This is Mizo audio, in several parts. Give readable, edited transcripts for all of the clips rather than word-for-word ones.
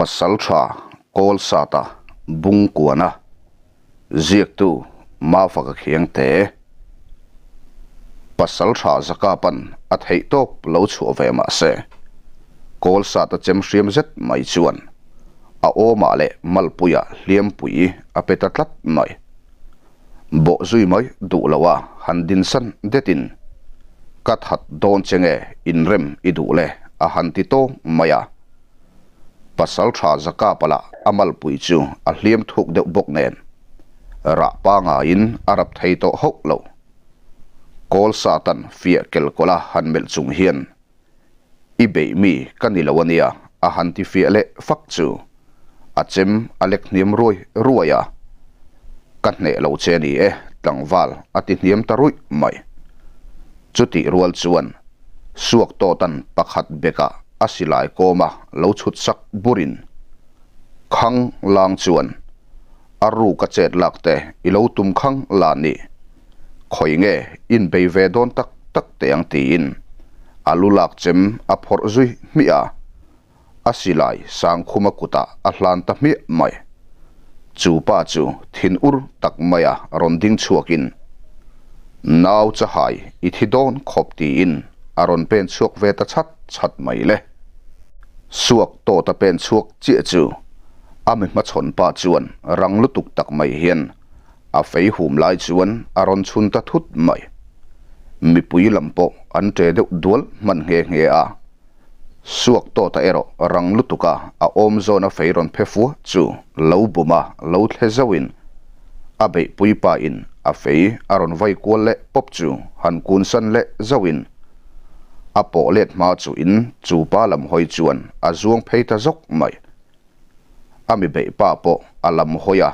Pasaltha Kawlsata Bungkuana ziaktu Mafaka Khiangte Pasaltha Zakapan a theih tawp lo chhuah ve mah se, Kawlsata chem hriam zet mai chuan a awmah leh malpuiah hliampui a pe ta tlat mai. Bawh zui mai duh lo a han dinsan detin, Ka that dawn che nge inrem i duh le a han ti tawng mai a. Pasal tha Zakapa lah a malpui chu a hliam thuk deuh bawk nen rah pangaiin a rap thei tawh hauh lo. Kawl Satan fiah kelkawla han melh chung hian, I beih mi ka ni lo a nia a han ti fiah leh fak chu a chem a lek hniam ruai ruai a. Ka hneh lo che ni e tlangval a ti hniam ta ruih mai. Chutih rual chuan suak tawtan pakhat bekah a silai kawma lo chhut sak burin khang lang chuan a ruk a chet lak te i lo tum khang la ni. Khawi nge inbei ve dawn tak tak teh ang tiin a lu lak chem a phawrh zui hmiah a, a silai Sangkhuma kutah a hlan ta hmiah mai. Chu pa chu thin ur tak maia rawn ding chhuakin, Nau chahai i thi dawn khawp tiin a rawn pen chhuak ve ta chhat chhat mai le. Suak tawta pen chhuak chiah chu a mi hmachhawn pa chuan rang lutuk tak mai hian A fei hum lai chuan a rawn chhun ta thut mai. Mipui lam pawh an ṭe deuh dual hman nghe nghe a. Suak tawta erawh rang lutuk a a awm zawn a fei rawn phe fua chu lo bum a lo thle zauhin a beihpui pa in a fei a rawn vai kual leh pawp chu han kun san leh zauhin a pawh let hma chu in chu pa lam hawi chuan a zuang phei ta zawk mai. A mi beih pa pawh a lam hawi a,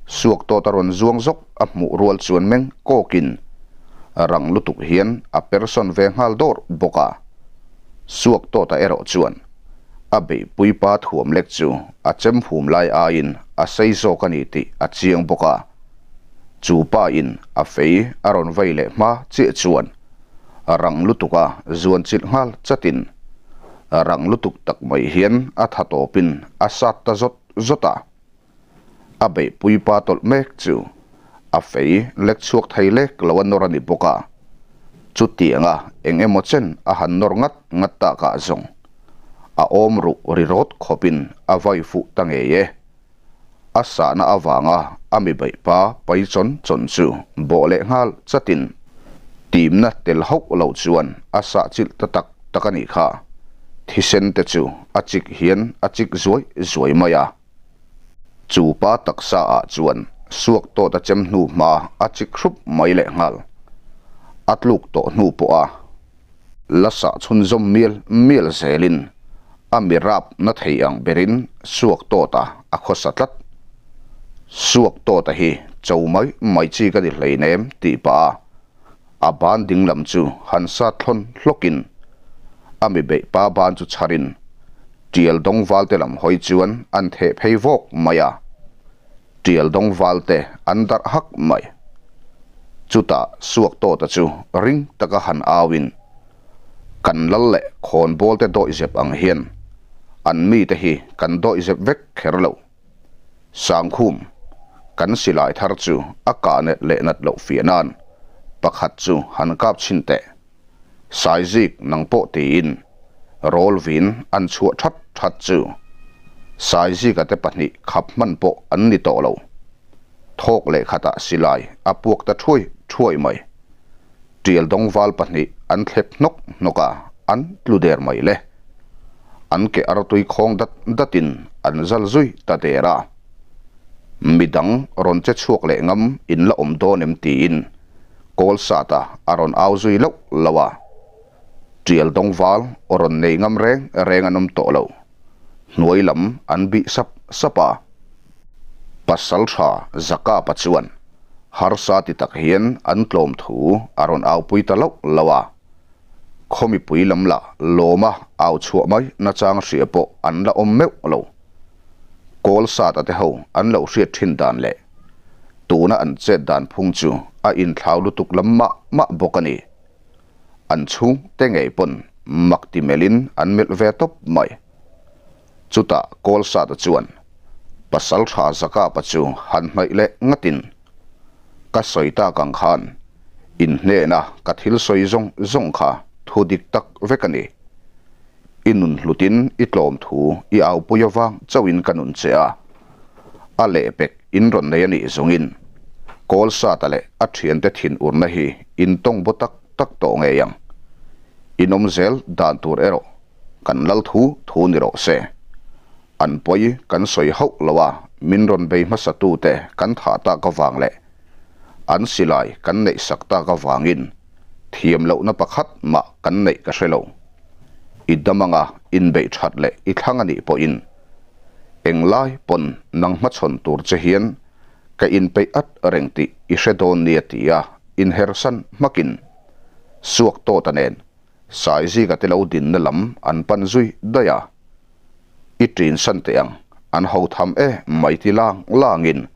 suak tawt a rawn zuang zawk a hmuh rual chuan meng kawkin rang lutuk hian a person ve nghal dawr bawk a. Suak tawta erawh chuan a beihpui pa thuam lek chu a chem hum lai aiin a sei zawk a ni tih a chiang bawk a. Chu pa in a fei a rawn vei leh hma chiah chuan rang lutuk a zuan chilh nghal chatin Rang lutuk tak mai hian a tha tawpin a sat ta zawt zawt a. A beihpui pa tawlh mek chu a fei lek chhuak thei lek lo a nawr a ni bawk a. Chutianga eng emaw chen a han nawr ngat ngat takah zawng a awm ruh ri rawt khawpin a vai fuh ta ngei e. A sahna avanga a mi beihpa pai chawn chawn chu bawh leh nghal chatin timna tel hauh lo chuan a sah chilh ta tak tak a nih kha. Thisen te chu a chik hian a chik zuai zuai mai a. Chu pa taksa ah chuan suak tawt a chem hnu hma a chik hrup mai leh nghal. A tluk tawh hnu pawh a la sah chhunzawm mial mial zelin a mi rap na thei ang berin suak tawta a khawsa tlat. Suak tawta hi cho mai mai chi ka ni hleinem tih pah a a ban ding lam chu han sat thlawn hlawkin a mi beih pa ban chu chharin tial dawng valte lam hawi chuan an theh phei vawk mai a. Tial dawng valte an darh hak mai. Chutah suak tawta chu ring taka han auin kan lal leh khawnbawl te dawihzep ang hian an mite hi kan dawihzep vek kher lo. Sangkhum, kan silai thar chu a kah net leh nat loh fiah nan pakhat chu han kap chhin teh. Saizik nang pawh tiin Rawlvin an chhuah that that chu Saizika te pahnih khap hman pawh an ni tawh lo. Thawk leh khatah silai a puak ta thuai thuai mai. Tial dawngval pahnih an thlep hnawk hnawk a, an tlu der mai le. An ke artui khawng dat datin an zal zui ta der a. Midang rawn che chhuak leh ngam in la awm dawn em tiin kawl sata a rawn au zui loh loh a. Tial dawngval aw rawn nei ngam reng reng an awm tawh lo. Hnuai lam an bih sap sap a. Pasaltha Zakapa chuan Harsa ti tak hian an tlawm thu a rawn aupui ta loh loh a, khaw mipui lam lah lawma au chhuah mai nachang hria pawh an la awm meuh lo. Kawl sata te ho an lo hriat thin dan leh tuna an chet dan phung chu a inthlau lutuk lam mah mah bawk a ni. An chhung te ngei pawn mak ti melhin an melh ve tawp mai. Chutah Kawlsata chuan Pasalṭha Zakapa chu han hnaih leh ngatin, Ka sawi tak ang khan in hnena ka thil sawi zawng zawng kha thu dik tak vek a ni. I nun hlutin i tlawm thu i aupui avang chauhin ka nun che a, a lehpek in rawn nei a nih zawngin Kawlsata leh a thiante thin urna hi in tawng baw tak tak tawh ngei ang. In awm zel dan tur erawh kan lal thu thu ni rawh se. An pawi kan sawi hauh lo a, min rawn bei hmasa tute kan thah tak avang leh an silai kan neih sak tak avangin thiam lohna pakhat mah kan neih ka hre lo. I dam anga inbeih that leh i thlang a nih pawhin englai pawn nang hmachhawn tur che hian ka inpeih at reng tih i hre dawn nia tia inhersan hmakin suak tawta nen Saizika te lo dinna lam an pan zui daih a, I ṭin san teh ang, an ho tham e mai ti lang langin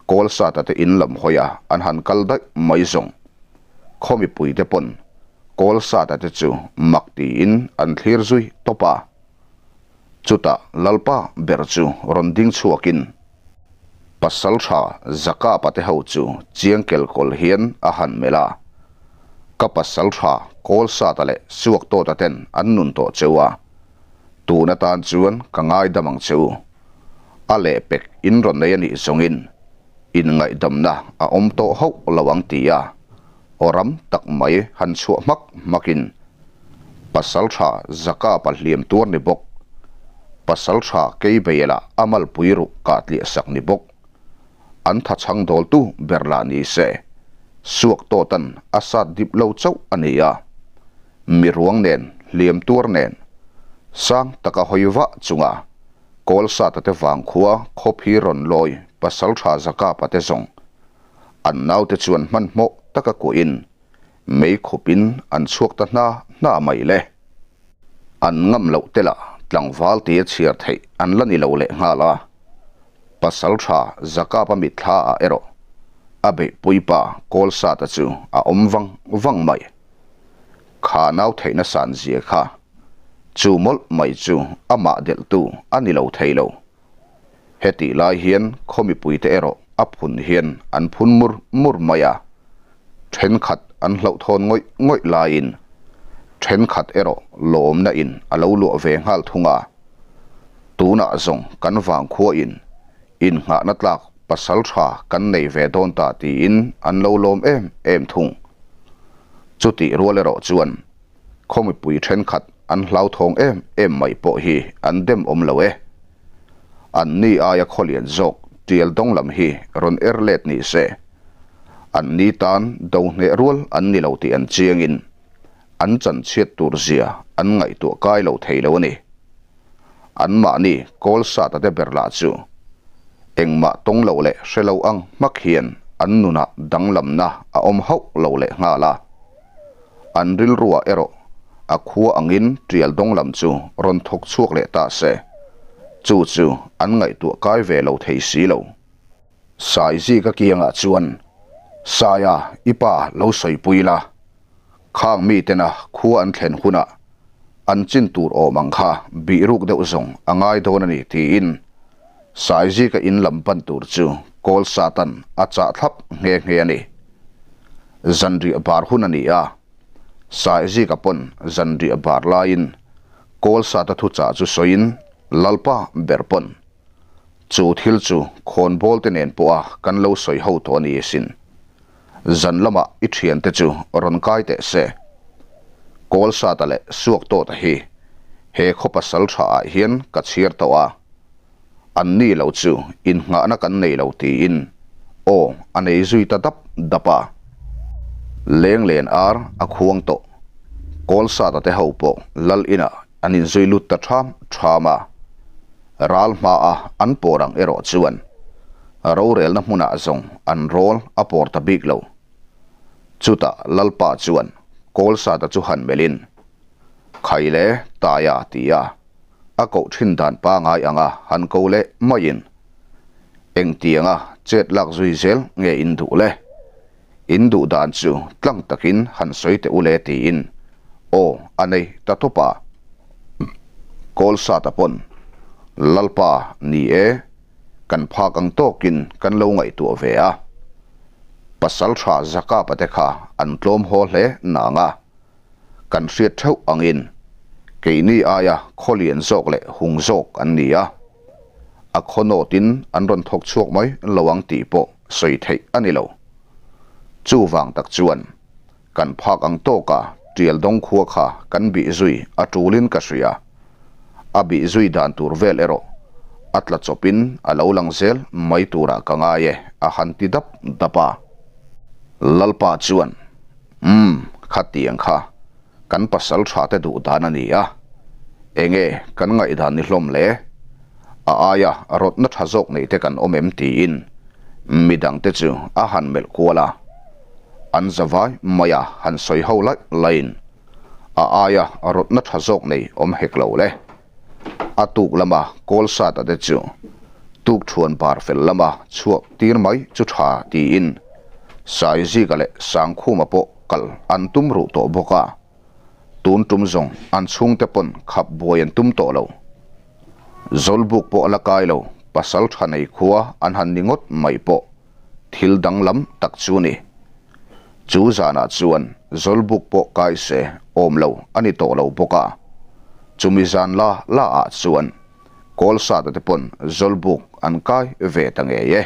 Kawlsata te in lam hawi a an han kal daih mai zawng. Khaw mipui te pawn Kawlsata te chu mak tiin an thlir zui tawp a. Chutah Lalpa ber chu rawn ding chhuakin Pasalṭha Zakapa te ho chu chiang kelkawl hian a han melh a, Ka pasalṭha Kawlsata leh Suaktawta ten an nun tawh cheu a, tun atan chuan ka ngaidam ang che u. A lehpek in rawn nei a nih zawngin inngaihdamna a awm tawh hauh lo ang ti a, aw ram tak mai han chhuah hmak hmakin Pasalṭha Zakapa hliam tuar ni bawk, Pasalṭha Keibeiela a malpui ruh kah tliah sak ni bawk, an tha chhang dawltu ber lah ni se, suak tawtan a sat dip lo chauh a ni a, mi ruang nen hliam tuar nen sang taka hawi vah chunga Kawlsata te vangkhua khawphi rawn lawi Pasalṭha Zakapa te zawng an naute chuan hmanhmawh taka kuahin mei khupin an chhuak ta hna hna mai le. An ngam loh te lah tlangval tia chhiar theih an la ni lo leh nghal a. Pasalṭha Zakapa mitthla ah erawh a beihpuipa Kawlsata chu a awm vang vang mai. Kha nau theihna san zia kha chu mawlh mai chu amah delhtu a ni lo thei lo. Hetih lai hian khaw mipuite erawh a phun hian an phun mur mur mai a, thenkhat an hlauhthawn ngawih ngawih laiin thenkhat erawh lawmna in a lo luah ve nghal thung a. Tunah zawng kan vangkhuain innghahna tlak pasal tha kan nei ve dawn ta tiin an lo lawm em em thung. Chutih rual erawh chuan khaw mipui thenkhat an hlauthawng em em mai pawh hi an dem awm lo e. An ni aia khaw lian zawk tial dawng lam hi rawn er let ni se. An ni tan do hneh rual an ni lo tih an chiangin an chanchhiat tur zia an ngaihtuah kai lo thei lo a ni. Anmahni kawl sata te ber lah chu engmah tawng lo leh hre lo ang hmak hian an nunah danglamna a awm hauh lo leh nghal a. An rilruah erawh a khua angin tial dawng lam chu rawn thawk chhuak leh ta se, chu chu an ngaihtuah kai ve lo thei si lo. Saizika kiangah chuan, Saia, i pa lo sawipui la, khang mitena khua an thlen hunah an chin tur awm ang kha bih ruk deuh zawng a ngai dawn a ni tiin Saizika in lam pan tur chu Kawl Satan a chah thlap nghe nghe a ni. Zanriah bar hun a ni a, Saizika pawn zanriah bar laiin Kawl Sata thuchah chu sawiin Lalpa ber pawn chu thil chu khawnbawl te nen pawha kan lo sawi ho tawh a ni asin. Zan lamah i thiante chu rawn kai teh se. Kawlsata leh Suaktawta hi he khaw pasal tha ah hian ka chhiar tawh a, an ni lo chu innghahna kan nei lo tiin aw a nei zui ta dap dap a. Lenglen ar a khuang tawh. Kawlsata te ho pawh lal inah an inzui lut ta ṭham ṭham a. Ral hmaa an pawr ang erawh chuan rorelna hmunah zawng an rawl a pawr ta bik lo. Chutah Lalpa chuan Kawlsata chu han melhin, Khaile Taia tia a koh thin dan pangai anga han ko leh maiin, Engtianga chet lak zui zel nge in duh le? In duh dan chu tlang takin han sawi teh u le tiin aw a nei ta tawp a. Kawlsata pawn. Lalpa, ni e, kan phak ang tawkin kan lo ngaihtuah ve a. Pasaltha Zakapa te kha an tlawm haw hle nang a. Kan hriat theuh angin keini aia khaw lian zawk leh hung zawk an ni a. A khaw nawtin an rawn thawk chhuak mai lo ang tih pawh sawi theih a ni lo. Chuvang tak chuan kan phak ang tawka tial dawng khua kha kan bih zui a tulin ka hria. A bih zui dan tur vel erawh a tla chawpin a lo lang zel mai turah ka ngai e a han ti dap dap a. Lalpa chuan, Umm, khatiang kha kan pasal tha te duh dan a ni a, enge kan ngaihdan ni hlawm le? A aia rawtna tha zawk nei te kan awm em tiin midang te chu a han melh kual a. An zavai mai a han sawi ho laih laiin a aia rawtna tha zawk nei awm hek lo le. A tuk lama kawl sata te chu tuk thuan bar fel lama chhuak tir mai chu tha tiin Saizika leh Sangkhuma pawh kal an tum ruh tawh bawk a, tun tum zawng an chhungte pawn khap buai an tum tawh lo. Zawlbuk pawh a la kai lo, pasal tha nei khua an han ni ngawt mai pawh thil danglam tak chu ni. Chu zanah chuan Zawlbuk pawh kai se awm lo a ni tawh lo bawk a, chumi zan la la ah chuan Kawlsata te pawn Zawlbuk an kai ve ta ngei e.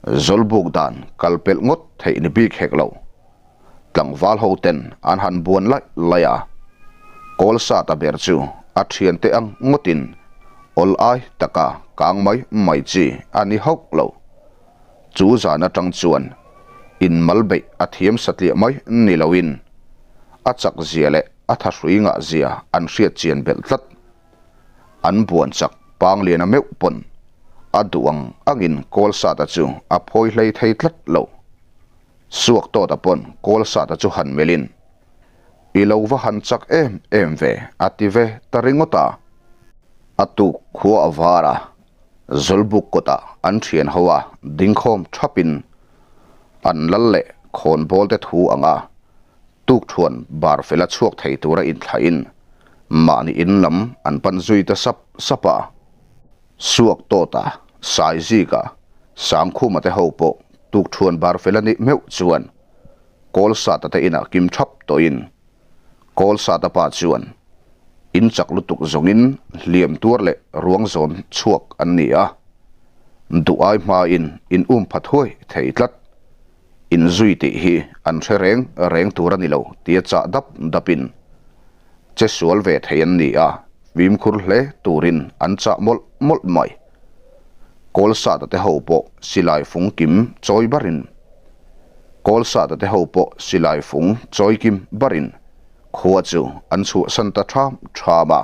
Zawlbuk dan kal pelh ngawt theih ni bik hek lo. Tlangval ho ten an han buan laih laih a, Kawlsata ber chu a thiante ang ngawtin awl ai taka kang mai mai chi a ni hauh lo. Chu zan atang chuan inmal beih a thiam satliah mai ni loin a chak zia leh a thahrui ngah zia an hriat chian belh tlat. An buan chak Pangliana meuh pawn a duh ang angin Kawlsata chu a phawi hlei thei tlat lo. Suak tawta pawn Kawlsata chu han melhin, I lo va han chak em em ve a ti ve ta ringawt a. A tuk khua a var a, Zawlbuk kawtah an thian ho a dingkhawm thapin an lal leh khawnbawl te thu anga Tukthuan bar fela chhuak thei tura inthlahin mahni in lam an pan zui ta sap sap a. Suak tawta Saizika, Sangkhuma te ho pawh tukthuan bar fela nih meuh chuan Kawlsata te inah kim thap tawhin Kawlsata pa chuan in chak lutuk zawngin hliam tuar leh ruang zawn chhuak an ni a, duh ai hmain in um pha thuai thei tlat. Inzui tih hi an hre reng reng tur a ni lo tia chah dap dapin che sual ve thei an ni a, fimkhur hle turin an chah mawlh mawlh mai. Kawlsata te ho pawh silai fung kim chawi barin Kawlsata te ho pawh silai fung chawi kim barin khua chu an chhuahsan ta ṭham ṭham a,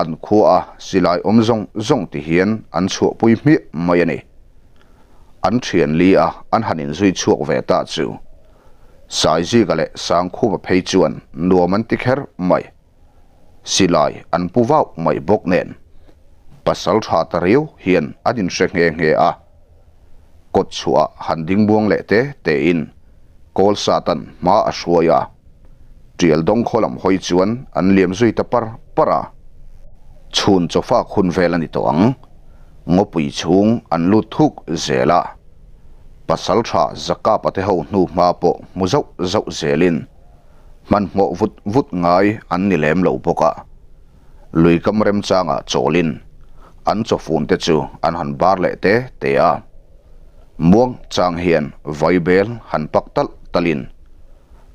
an khua a silai awm zawng zawng ti hian an chhuahpui hmiah mai a ni. An thian li a an han inzui chhuak ve ta chu Saizika leh Sangkhupa phei chuan nuam an ti kher mai. Silai an pu vau mai bawk nen pasal tha ta riau hian an inhre nghe nghe a. Kawt chhuah han ding buang leh te tein kawl satan hma a hruai a, tial dawng khaw lam hawi chuan an liam zui ta par par a. Chhun chawfak hun vel a ni tawh ang. Ngawpui chhung an lut thuk zel a, pasal tha Zakapa te ho hnu hma pawh hmu zauh zauh zelin hmanhmawh vut vut ngai an ni lem lo bawk a. Luikam remchangah chawlin an chawfun te chu an han bar leh te te a. Muang chang hian vaibel han pak talh talhin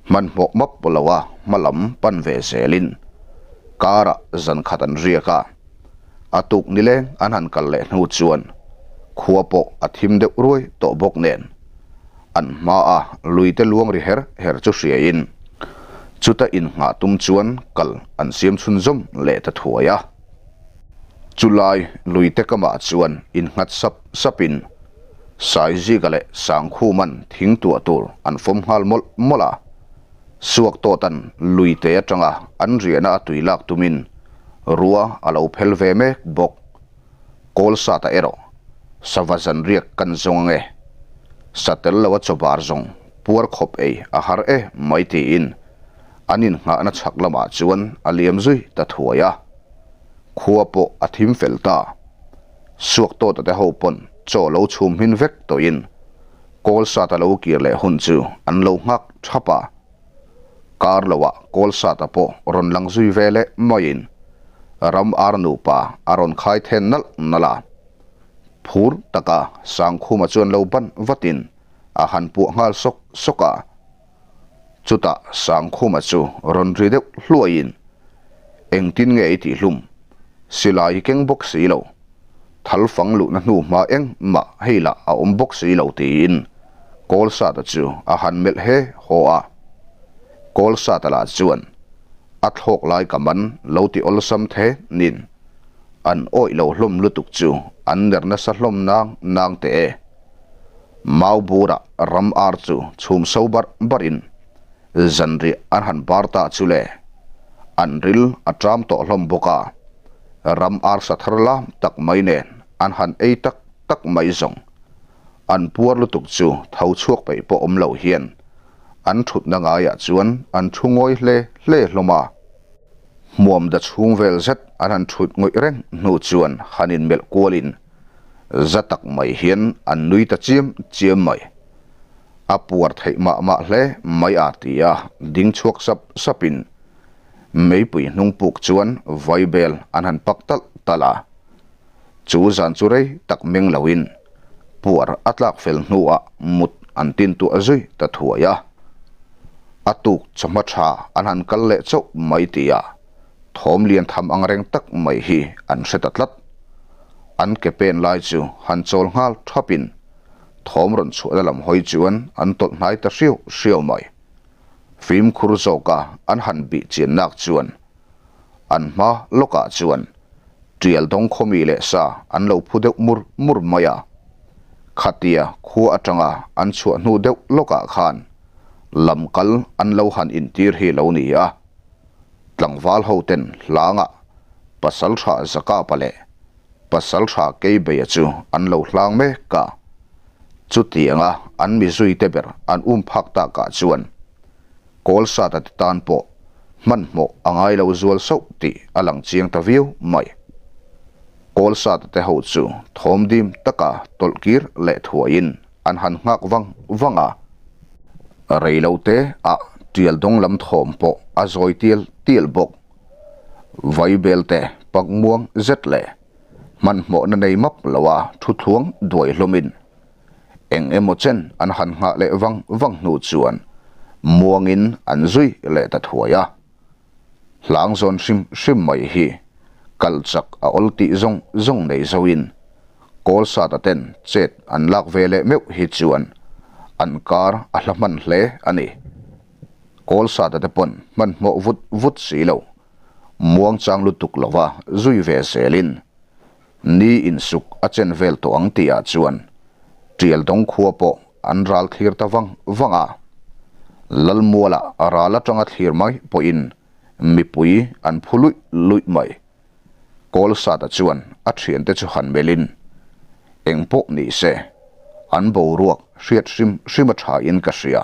hmanhmawh map loa hma lam pan ve zelin karah zan khat an riak a. A tuk nileng an han kal leh hnu chuan khua pawh a thim deuh ruai tawh bawk nen an hmaa luite luang ri her her chu hriain chuta innghah tum chuan kal an siam chhunzawm leh ta thuai a. Chulai luite kamah chuan innghat sap sapin Saizika leh Sangkhuman thing tuah tur an fawm nghal mawlh mawlh a. Suak tawtan luite atanga an riahna a tui lak tumin rua a lo phel ve mek bawk. Kawl sata erawh sava zan riak kan zawng ange. Sa tel lo a chawbar zawng puar khawp ei a har e mai tiin an innghahna chhak lamah chuan a liam zui ta thuai a. Khua pawh a thim fel ta. Suaktawta te ho pawn chaw lo chhum hmin vek tawhin Kawlsata lo kir leh hun chu an lo nghak thap a. Kar loah Kawlsata pawh rawn lang zui ve leh maiin ram ar nupa a rawn khai then nalh nalh a. Phur taka Sangkhuma chuan lo ban vatin a han puah nghal sawk sawk a. Chutah Sangkhuma chu rawn ri deuh hluaiin, Engtin nge i tihhlum? Silai i keng bawk si lo. Thal fang luhna hnu hma engmah hei lah a awm bawk si lo tiin Kawlsata chu a han melh he haw a. Kawlsata lah chuan a thlawk lai ka man lo ti awlsam the nin an awih lo hlawm lutuk chu an ner nasa hlawm nang nang teh e. Mau burah ram ar chu chhum so barh barhin zanriah an han bar ta chu le. An ril a ṭam tawh hlawm bawk a, ram ar sa thar lam tak mai nen an han ei tak tak mai zawng. An puar lutuk chu tho chhuak peih pawh awm lo hian an ṭhutna ngaiah chuan an ṭhu ngawi hle hle hlawm a. Hmuam da chhung vel zet an han ṭhut ngawih reng hnu chuan han inmelh kualin za tak mai hian an nui ta chiam chiam mai. A puar theih mah mah hle mai a ti a, ding chhuak sap sapin meipui hnung puk chuan vaibel an han pak talh talh a. Chu zan chu rei tak meng loin puar a tlak fel hnuah mut an tintuah zui ta thuai a. A tuk chawhma tha an han kal leh chauh mai ti a, thawm lian tham ang reng tak mai hi an hre ta tlat. An ke pen lai chu han chawl nghal thapin thawm rawn chhuahna lam hawi chuan an tawlh hnai ta hriau hriau mai. Fimkhur zawka an han bih chian nak chuan an hma lawkah chuan tial dawng khawmi leh sa an lo phu deuh mur mur mai a. Khatia khua atanga an chhuah hnu deuh lawkah khan lam kal an lo han intir hi lo ni a. Tlangval ho ten hlangah Pasaltha Zakapa leh Pasaltha Keibeia chu an lo hlang mek a. Chutianga an mizuite ber an um phak takah chuan Kawlsata te tan pawh hmanhmawh a ngai lo zual sauh tih a lang chiang ta viau mai. Kawlsata te ho chu thawm dim taka tawlh kir leh thuaiin an han nghak vang vang a. Rei lo te ah tial dawng lam thawm pawh a zawi tial tial bawk. Vaibel te pak muang zet leh hmanhmawhna nei map lo a thu thluang duai hlawmin eng emaw chen an han nghah leh vang vang hnu chuan muangin an zui leh ta thuai a. Hlang zawn hrim hrim mai hi kal chak a awl tih zawng zawng nei zoin Kawlsata ten chet an lak ve leh meuh hi chuan an kar a hla hman hle a ni. Kawlsata te pawn hmanhmawh vut vut si lo, muangchang lutuk lova zui ve zelin ni insuk a chen vel tawh ang tihah chuan Tial dawng khua pawh an ral thlir ta vang vang a. Lalmuala ral atanga thlir mai pawhin mipui an phu luih luih mai. Kawlsata chuan a thiante chu han melhin, Eng pawh ni se, an boruak hriat hrim hrim a tha in ka hria.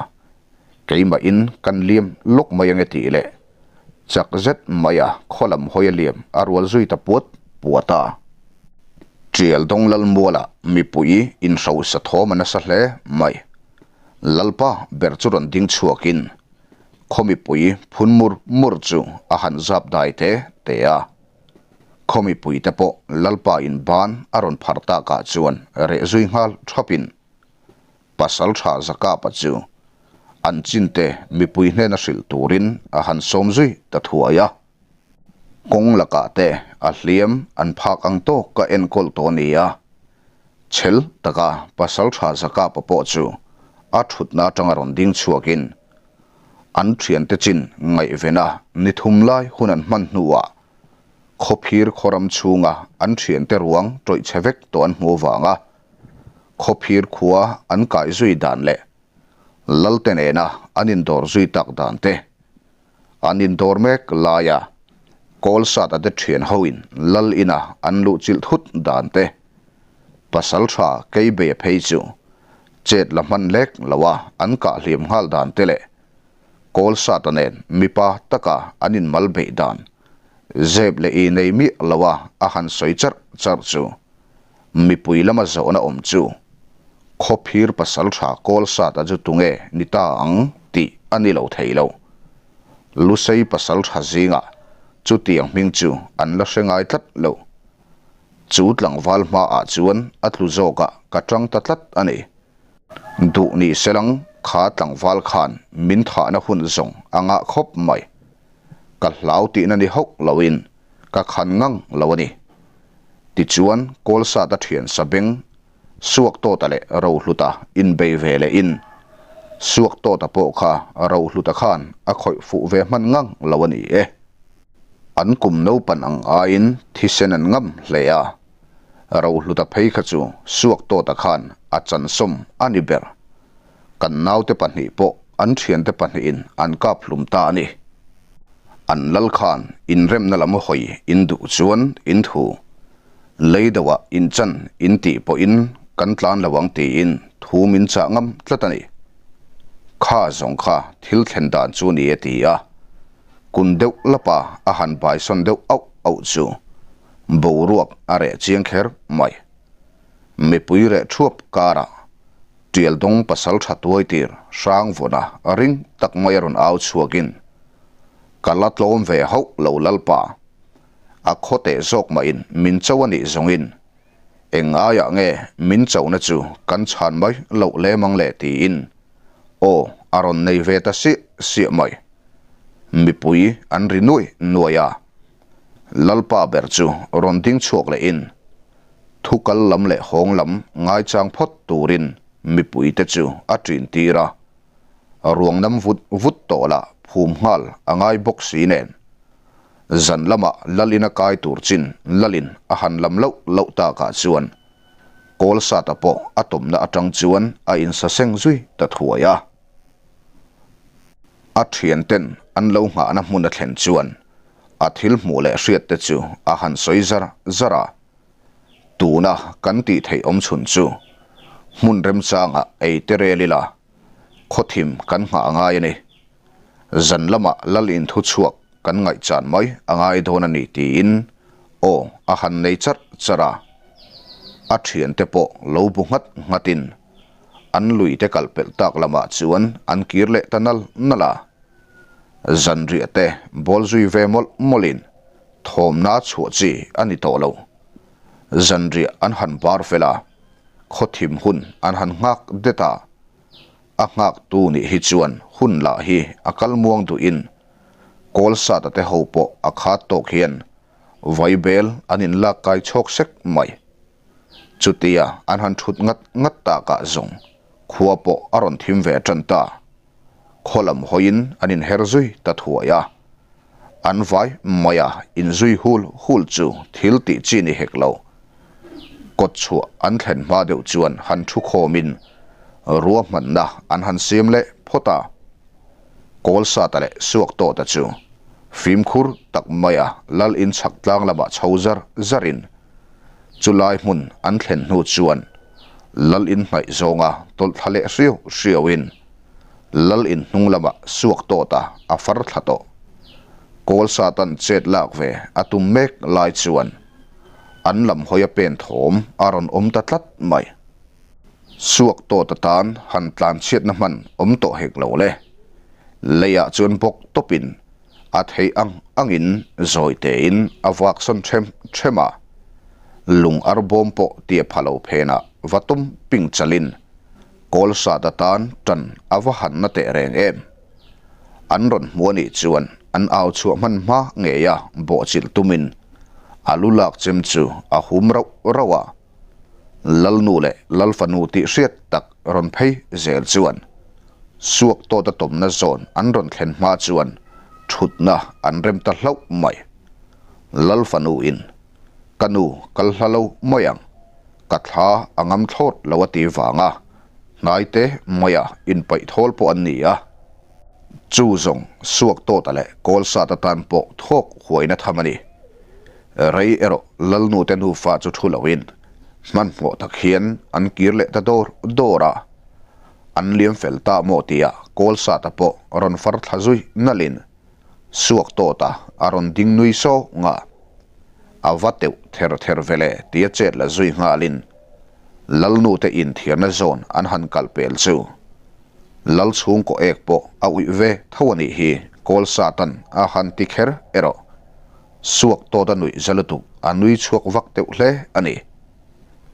Keimahin kan liam lawk mai ange tih leh chak zet maia khaw lam hawi a liam a rual zui ta puat puat a. Tial dawng Lalmuala mipui inhrosa thawm a nasa hle mai. Lalpa ber chu rawn ding chhuakin khaw mipui phun mur mur chu a han zap dai te te a. Khaw mipui te pawh Lalpa in ban a rawn phar takah chuan reh zui nghal thapin Pasal tha Zakapa chu an chinte mipui hnena hrilh turin a han sawm zui ta thuai a. Kawng lakah te a hliam an phak ang tawk ka enkawl tawh ni a. Chhel taka Pasal tha Zakapa pawh chu a thutna atanga rawn ding chhuakin an thiante chin ngaihvena ni thum lai hun an hman hnuah khawphir khawram chhunga an thiante ruang tawih chhe vek tawh an hmu vanga Khawphir khua an kai zui dan leh Lalte nena an indawr zui tak dan te, an indawr mek laia Kawlsata te thian hoin Lal ina an luh chilh thut dan te, pasal tha Keibei phei chu chet la hman lek loa an kah hliam nghal dan te leh Kawlsata nen mipa taka an inmal beih dan. Zep leh i nei miah lo a a han sawi charh charh chu mipui lama zawhna awm chu Khawphir pasaltha Kawlsata chu tunge ni ta ang tih a ni lo thei lo. Lusei pasaltha zingah chutiang hming chu an la hre ngai tlat lo. Chu tlangval hmaah chuan a tlu zawkah ka tang ta tlat a ni. Duh ni selang kha tlangval khan min thahna hun zawng a ngah khawp mai. Ka hlau tihna ni hauh loin ka khan ngang lo a ni. Tichuan Kawlsata thian sabeng Suaktawta leh Rohluta inbei ve lehin Suaktawta pawh kha Rohluta khan a khawih fuh ve hman ngang lo a ni e. An kum naupan ang aiin thisen an ngam hle a, Rohluta phei kha chu Suaktawta khan a chansawm a ni ber. Kan naute pahnih pawh an thiante pahnihin an kap hlum ta a ni. An lal khan inremna lam hawi in duh chuan in thu lei deuhah inchan in tih pawhin kan tlan lo ang tiin thu min chah ngam tlat a ni. Kha zawng kha thil thlen dan chu ni e ti a, kun deuh lapa a han baisawn deuh auh auh chu boruak a reh chiang kher mai. Mipui reh thuap karah Tialdawng pasal tha tuai tir hrang vawna ring tak mai a rawn au chhuakin, Ka la tlawm ve hauh lo Lalpa. A khaw teh zawk mahin min cho a nih zawngin eng aiah nge min chona chu kan chhan mai loh lem ang le tiin aw a rawn nei ve ta siah siah mai. Mipui an ri nuai nuai a, Lalpa ber chu rawn ding chhuak lehin thu kal lam leh hawng lam ngaichang phawt turin mipuite chu a ṭin tir a, ruang nam vut vut tawh lah phum nghal a ngai bawk si nen. Zan lamah Lalin a kai tur chin Lalin a han lam loh loh takah chuan Kawlsata pawh a tawmna atang chuan a insaseng zui ta thuai a. A thianten an lo nghahna hmun a thlen chuan a thil hmuh leh hriat te chu a han sawi zar zar a. Tuna kan tih theih awm chhun chu hmun remchangah ei te rel ila khawthim kan nghah a ngai a ni. Zan lamah lal in thu chhuak kan ngaihchan mai a ngai dawn a ni tiin aw a han nei charh charh a. A thiante pawh lo bu nghat nghatin an lui te kal pelh tak lamah chuan an kir leh ta nal nal a. Zanriah te bawl zui ve mawlh mawlhin thawmna chhuah chi a ni tawh lo. Zanriah an han bar fel a, khawthim hun an han nghak det a. A nghaktu nih hi chuan hun lah hi a kal muang duhin Kawlsata te ho pawh a khat tawk hian vaibel an inlak kai chhawk sek mai. Chutia an han thut ngat ngat takah zawng khua pawh a rawn thim ve tan ta. Khaw lam hawiin an inher zui ta thuai a. An vai maia inzui hul hul chu thil tih chi ni hek lo. Kawt chhuah an thlen hma deuh chuan han thu khawmin ruahmanna an han siam leh phawt a. Kawlsata leh Suaktawta chu fimkhur tak maia lal inchhak tlang lamah chho zar zarin chulai hmun an thlen hnu chuan lal inhnaih zawnga tawlh thla leh hriau hriauin Lal in hnung lamah suak tawt a, a far thla tawh. Kawlsatan chet lak ve a tum mek lai chuan an lam hawi a pen thawm a rawn awm ta tlat mai. Suak tawt atan han tlan chhiatna hman awm tawh hek lo le. Leiah chuan bawk tawpin a theih ang angin zawi tein a vak sawn ṭhem ṭhem a. Lung arbawm pawh tia pha lo phenah va tum ping chalin Kawlsat atan ṭan a va han na teh reng em? An rawn hmu a nih chuan an au chhuah hman hma ngei a bawhchilh tumin a lu lak chem chu a hum rauh rauh a. Lalnu leh Lalfanu tih hriat tak rawn phei zel chuan suak tawta tawmna zawn an rawn thlen hma chuan thutna an rem ta hlauh mai. Lalfanu in Ka nu kal hla lo mai ang. Ka thla a ngam thlawt lo a ti vang a, hnai te maia inpaih thawl pawh an ni a. Chu zawng suak tawta leh kawlsat atan pawh thawk huaina tham a ni. Rei erawh Lalnute nufa chu thu loin hmanhmawh tak hian an kir leh ta dawr dawr a. An liam fel ta maw tia kawlsata pawh rawn far thla zui nalhin. Suaktawta a rawn ding nui sawng a, a va teuh ther ther ve le tia chet la zui nghalin Lalnute inthiarna zawn an han kal pel chu Lal chhungkaw ek pawh a uih ve tho a nih hi Kawlsatan a han ti kher erawh Suaktawta nuih za lutuk a nui chhuak vak deuh hle a ni.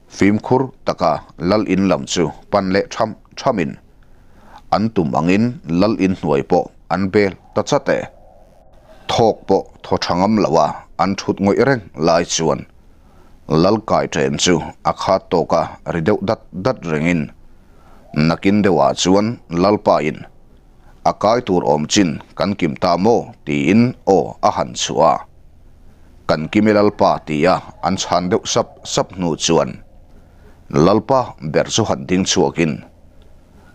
Fimkhur taka Lal in lam chu pan leh tham thamin an tum angin Lal in hnuai pawh an bel ta chat e. Thawk pawh thaw tha ngam lo a an thut ngawih reng lai chuan Lal kai chen chu a khat tawk a ri deuh dat dat rengin nakin deuhah chuan Lalpa in a kai tur awm chin kan kim ta maw tiin aw a han chhuah a. Kan kim e Lalpa tia an chhan deuh sap sap hnu chuan Lalpa ber chu han ding chhuakin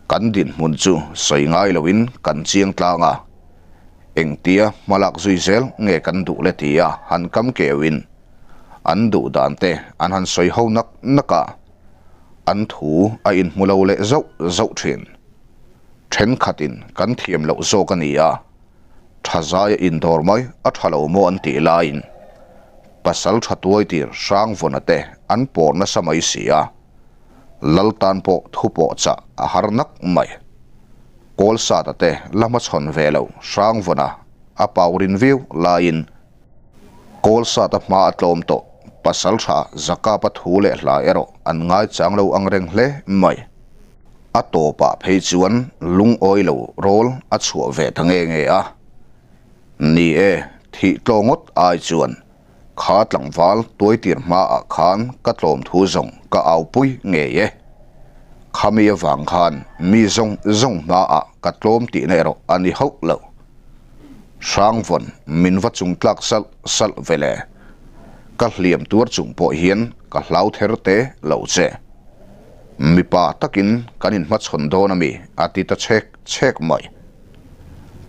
kan dinhmun chu sawi ngai loin kan chiang tlang a, engtia hmalak zui zel nge kan duh le tia han kam keuin an duh dan te an han sawi ho nak nak a, an thu a inhmu lo leh zauh zauh thin. Thenkhatin kan thiam loh zawk a ni a, tha zaia indawr mai a tha lo maw an tih laiin pasal tha tuai tir hrang vawna te an pawr nasa mai si a, lal tan pawh thu pawh chah a har nak mai. Kawlsata te la hmachhawn ve lo hrang vawna a paurin viau laiin Kawlsata hma a tlawm tawh pasal tha Zakapa thu leh hla erawh an ngaichang lo ang reng hle mai. A tawpah phei chuan lungawi lo rawl a chhuah ve ta nge nge a. Ni e, thih tlaw ngawt ai chuan kha tlangval tuaitir hmaah khan ka tlawm thu zawng ka aupui ngei e. Khami avang khan mi zawng zawng hmaah ka tlawm tihna erawh a ni hauh lo. Hrangvawn min va chung tlak salh salh ve le. Ka hliam tuar chung pawh hian ka hlau ther te lo che. Mipa takin kan inhmachhawn dawn a mi a ti ta chhek chhek mai.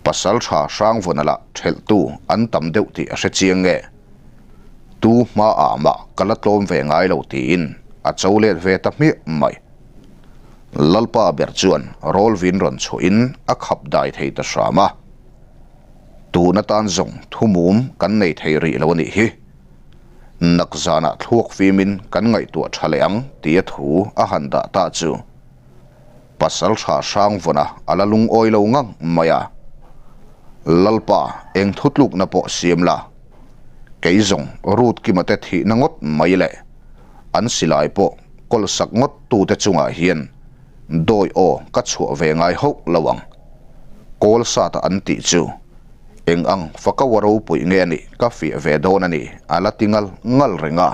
Pasal tha Hrangvawna lah thelhtu an tam deuh tih a hre chiang nge. Tu hmaah mah ka la tlawm ve ngai lo tiin a cho let ve ta hmiah mai. Lalpa ber chuan rawlvin rawn chhuahin a khap dai thei ta hram a. Tun atan zawng thumum kan nei thei rih lo a nih hi. Nak zanah thluak fimin kan ngaihtuah tha leh ang tia thu a han dah ta chu pasal tha hrang vawna a la lungawi lo ngang mai a. Lalpa eng thutlukna pawh siam la, kei zawng Ruth Kima te thihna ngawt mai leh an silai pawh kawlsak ngawt tute chungah hian dawi aw ka chhuah ve ngai hauh lo ang. Kawl sata an tih chu eng ang fakaua ropui nge a nih ka fiah ve dawn a ni a la ti ngal ngal reng a.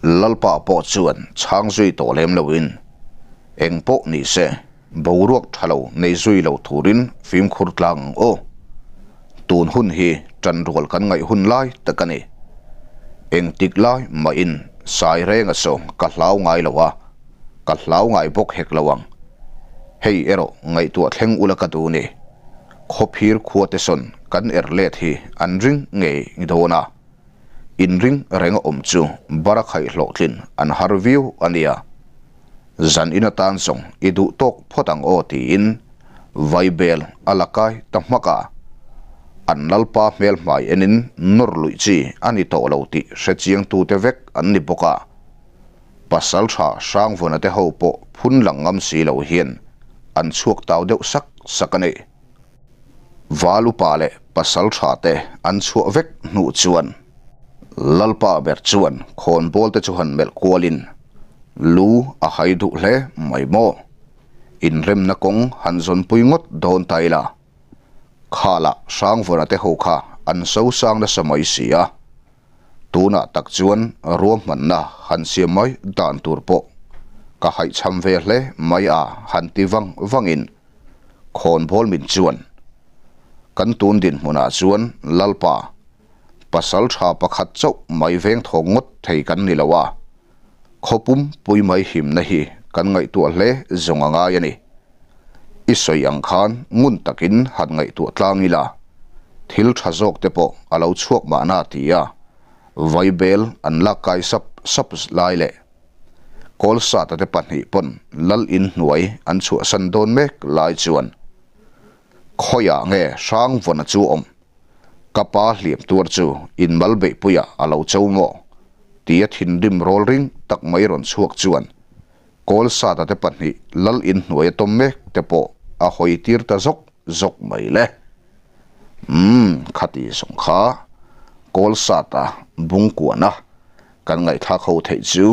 Lalpa pawh chuan chhang zui tawh lem loin eng pawh ni se boruak tha lo nei zui lo turin fimkhur tlang ang aw. Tun hun hi tanrual kan ngaih hun lai tak a ni. Engtik lai mahin sai reng a sawm ka hlau ngai lo a, ka hlau ngai bawk hek lo ang. Hei erawh ngaihtuah thleng ula ka duh ni. Khawphir khua te sawn kan er let hi an ring ngei dawn a. Inring reng a awm chu bara khaih hlawhtlin an har viau a nia. Zan in atan zawng i duh tawk phawt ang aw tiin vaibel a la kai ta hmak a. An lalpa hmel hmai enin nawr luih chi a ni tawh lo tih hre chiangtute vek an ni bawk a. Pasal tha Hrangvawna te ho pawh phun lang ngam si lo hian an chhuak tau deuh sak sak a ni. Val upa leh pasal tha te an chhuah vek hnuh chuan Lalpa ber chuan khawnbawl te chu han melh kualin lu a hai duh hle mai maw? Inremna kawng han zawnpui ngawt dawn ta ila khalah Hrangvawna te ho kha an sosang nasa mai si a. Tunah tak chuan ruahmanna han siam mai dan tur pawh ka haihchham ve hle mai a han ti vang vangin khawnbawl min chuan kan tun dinhmunah chuan Lalpa pasal tha pakhat chauh mai veng thawk ngawt thei kan ni lo a, khawpum pui mai himna hi kan ngaihtuah hle zawng a ngai a ni. I sawi ang khan ngun takin han ngaihtuah tlang ila, thil tha zawk te pawh a lo chhuak mahna ti a, vaibel an lak kai sap sap lai leh Kawlsata te pahnih pawn lal in hnuai an chhuahsan dawn mek lai chuan khawiah nge Hrangvawna chu awm? Ka pa hliam tuar chu in mal beihpuiah a lo cho maw? Tia thinrim rawl ring tak mai rawn chhuak chuan Kawlsata te pahnih lal inhnuai a tawm mek te pawh a hawi tir ta zawk zawk mai le. Umm, khati zawng kha Kawlsata bungkuana kan ngaihthlak ho theih chu.